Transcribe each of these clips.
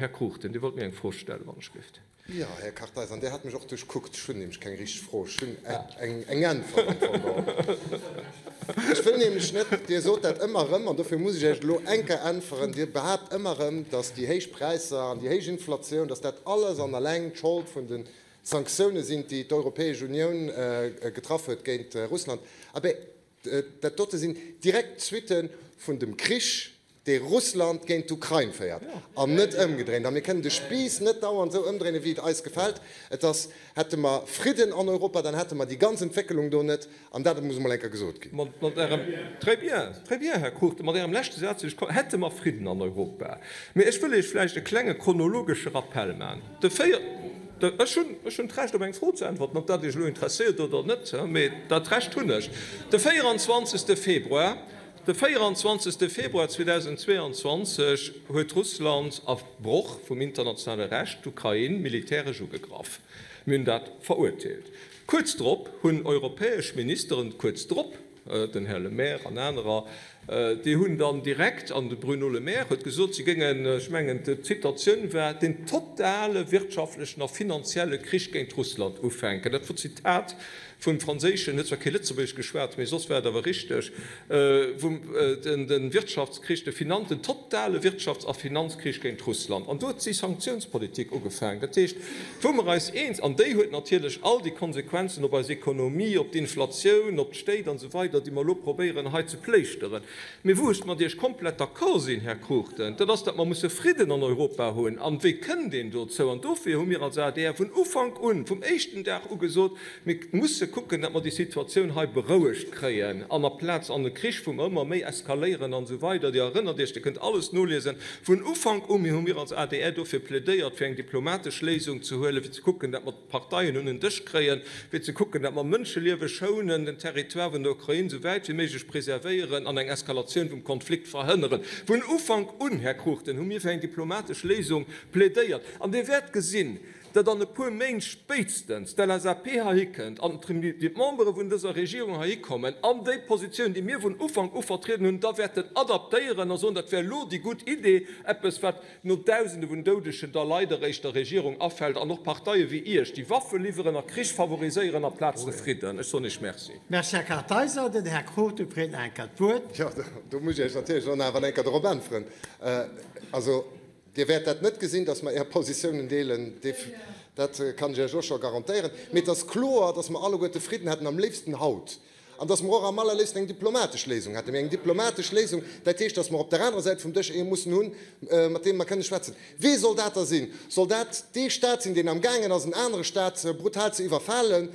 Här Cruchten, Dir wollt mir eng Fro stellen, wann ech géif. Jo, Här Kartheiser, an Dir hat mech och duerchkuckt. Ech hunn nämlech keng richteg Fro, ech hunn eng Äntwert am Fong geholl. Ech wëll nämlech net, Dir sot dat ëmmer erëm, an dofir muss ech Iech elo eng Kéier äntweren, Dir behaapt ëmmer erëm, datt déi héich Präisser an déi héich Inflatioun, datt dat alles an eleng d'Schold vun de Sanktioune sinn, déi d'Europäesch Unioun getraff huet géint Russland. Abee, Dat dote sinn direkt d'Suitte vun dem Krich, dee Russland géint d'Ukrain féiert, an net ëmgedréint. A mir kënnen de Spiiss net dauernd esou ëmdréinen, wéi et eis gefält. Et ass, hätte mer Fridden an Europa, dann hätte mer déi ganz Entwéckelung do net. An dat muss emol eng Kéier gesot ginn. Mat Ärem, très bien, très bien, Här Cruchten, mat Ärem leschte Saz sinn ech, hätte mer Fridden an Europa. Mee ech wëll Iech vläicht e klenge chronologesche Rappell maachen. De 4, ech hunn, ech hunn d'Recht op eng Fro ze äntwerten, ob dat Iech elo interesséiert oder net, mee dat Recht hunn ech. De 24. Februar, de 24. Februar 2022 huet Russland a Broch vum internationale Recht d'Ukrain militäresch ugegraff. Mir hunn dat verurteelt. Kuerz drop hunn europäesch Ministeren, kuerz drop, den Här Le Maire an anerer, déi hunn dann direkt, an de Bruno Le Maire huet gesot, si géingen, ech mengen d'Zitatioun war, den totale wirtschaftlechen a finanzielle Krich géint Russland ufänken. Dat wor d'Zitat vum franséischen, huet zwar kee Lëtzebuergesch geschwat, mee soss war et awer richteg, vum den Wirtschaftskrich, de Finan-, den totale Wirtschafts a Finanzkrich géint Russland. An do huet si Sanktiounspolitik ugefaangen. Dat heescht, wou mer eis eens, an déi huet natierlech all déi Konsequenzen op eis Ekonomie, op d'Inflatioun, op d'Stéit an esou weider, déi mer elo probéieren hei ze pléischteren. Mee wou ech mat Iech komplett d'accord sinn, Här Cruchten, dat ass, datt mer musse Fridden an Europa hunn. An wéi kënnt een dozou? An dofir hu mir als adr vun Ufank un, vum éischten Dag u gesot, Mir musse kucken, datt mer déi Situatioun hei berouegt kréien an aplaz an e Krich, wou mer ëmmer méi eskaléieren an esou weider, Dir erënnert Iech, Dir kënnt alles noliesen, vun Ufank un hu mir als adr dofir plädéiert, fir eng diplomatesch Léisung ze huelen, fir ze kucken, datt mer d'Parteien un en Dësch kréien, fir ze kucken, datt mer Mënscheliewe schounen, den Territoire vun der Ukrain esou wäit wéi méiglech preservéieren an eng Eskalatioun vum Konflikt verhënneren. Vun Ufank un, Här Cruchten, hu mir fir eng diplomatesch Léisung plädéiert. An Dir wäert gesinn, datt an e puer Méint spéitstens d'LSAP heihi kënnt an d'Membere vun dëser Regierung heihi kommen an déi Positioun, déi mir vun Ufank u vertrieden hunn, da wäerten adaptéieren a soen, dat wär elo déi gutt Idee, eppes wat no Dausende vun Doudegen da leider eréischt der Regierung afält an och Parteie wéi Iech, déi Waffe liwweren a Krich favoriséieren amplaz de Fridden. Ech soen Iech Merci. Merci, Här Kartheiser. Den Här Cruchten freet nach eng Kéier d'Wuert. Jo, do muss ech Iech natierlech elo nach awer eng Kéier dorop äntweren. Also, Dir wäert dat net gesinn, dass mer Är Positiounen deelen, dat kann ech Iech och scho garantéieren. Mee et ass kloer, dass mer alleguerte Fridden hätten, am léifsten haut, an dass mer och am allerléifsten eng diplomatesch Léisung hätten. Mee eng diplomatesch Léisung, dat heescht, dass mer op der anerer Säit vum Dësch ee mussen hunn, mat deem mer kënne schwätzen. Wee soll dat da sinn? Soll dat dee Stat sinn, deen amgaangen ass, en anere Stat brutal ze iwwerfalen,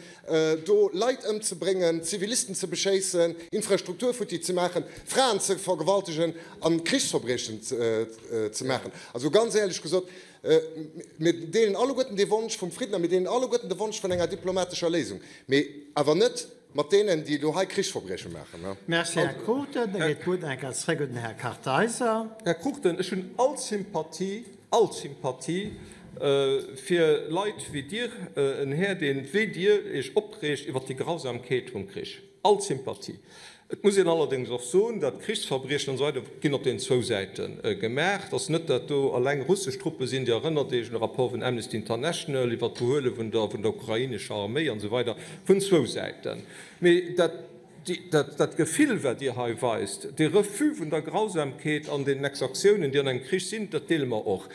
do Leit ëmzebréngen, Zivilisten ze beschéissen, Infrastruktur futti ze maachen, Fraen ze vergewaltegen an Krichsverbriechen ze maachen. Also ganz éierlech gesot, mir deelen alleguerten dee Wonsch vum Fridden a mir deelen alleguerten de Wonsch vun enger diplomatescher Léisung, mee awer net mat deenen, déi elo hei Krichsverbrieche maachen. Merci, Här Cruchten. Da geet d'Wuert nach eng Kéier zréck un den Här Kartheiser. Här Cruchten, ech hunn all Sympathie, all Sympathie fir Leit wéi Dir, en Här, deen wéi Dir Iech opreegt iwwert déi Grausamkeet vum Krich. All Sympathie. Et muss een allerdéngs och soen, dat Krichsverbriechen an esou weider ginn op den zwou Säite gemaach. Et ass net, dat do alleng russesch Truppe sinn. Dir erënnert Iech un de Rapport vun Amnesty International iwwert d'Behuele vun der vun der ukrainescher Arméi an esou weider vun zwou Säiten. Mee dat dat Gefill, wat Dir hei weist, dee Refus vun der Grausamkeet an deenen Exactiounen, déi an engem Krich sinn, dat deele mer och.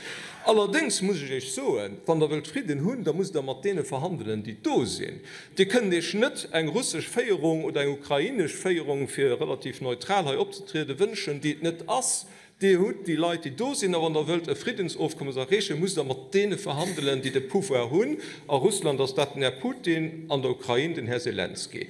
Allerdéngs muss ech Iech soen, wann Der wëllt Fridden hunn, da musst Der mat deene verhandelen, déi do sinn. Dir kënnt Iech net eng russesch Féierung oder eng ukrainesch Féierung, fir relativ neutral hei opzetrieden, wënschen, déi et net ass. Dir hutt déi Leit, déi do sinn, a wann Der wëllt e Friddensofkommes erreechen, musst Der mat deene verhandelen, déi de Pouvoir hunn. A Russland ass dat den Här Putin, an der Ukrain den Här Selenskyj.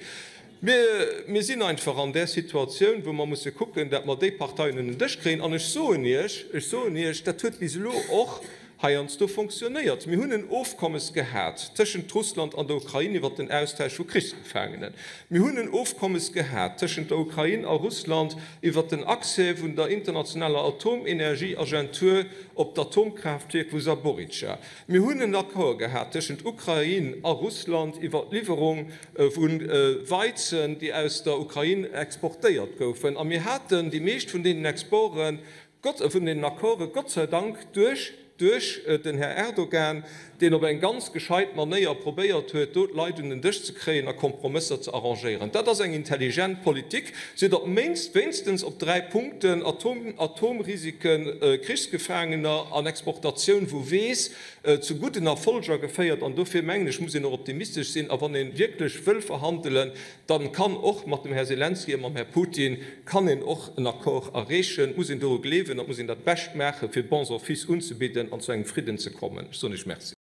Mir, mir sinn einfach an där Situatioun, wou mer musse kucken, dat mer déi Parteien un den Dësch kréien. An ech soen Iech, ech soen Iech, dat huet bis elo och heiansdo fonctionnéiert. Mir hunn en Ofkommes gehat tëschent Russland an der Ukrain iwwert den Austausch vu Krichsgefaangenen. Mir hunn en Ofkommes gehat tëschent der Ukrain a Russland iwwert den Accès vun der internationaler Atomenergieagentur op d'Atomkraaftwierk vu Saporizhzhia. Mir hunn en Accord gehat tëschent Ukrain a Russland iwwert d'Liwwerung vu Weizen, déi aus der Ukrain exportéiert goufen. A mir haten déi meescht vun deenen Exporten, vun deenen Accorde Gott sei Dank duerch. Duerch den Här Erdogan, deen op eng ganz gescheit Manéier probéiert huet, do d'Leit un den Dësch ze kréien a Kompromësser ze arrangéieren. Dat ass eng intelligent Politik. Si huet op d'méinst, wéinstens op 3 Punkten, Atom, Atomrisiken, Krichsgefaangener an Exportatioun vu Weess, zu gudden Erfolger geféiert. An dofir mengen ech, muss een och optimistesch sinn. A wann ee wierklech wëll verhandelen, Dann kann och mat dem Här Selenskyj a mam Här Putin kann een och en Accord erreechen. Et muss een doru gleewen, et muss een dat Bescht maachen, fir bons offices unzebidden an zu engem Fridden ze kommen. Ech soen Iech Merci.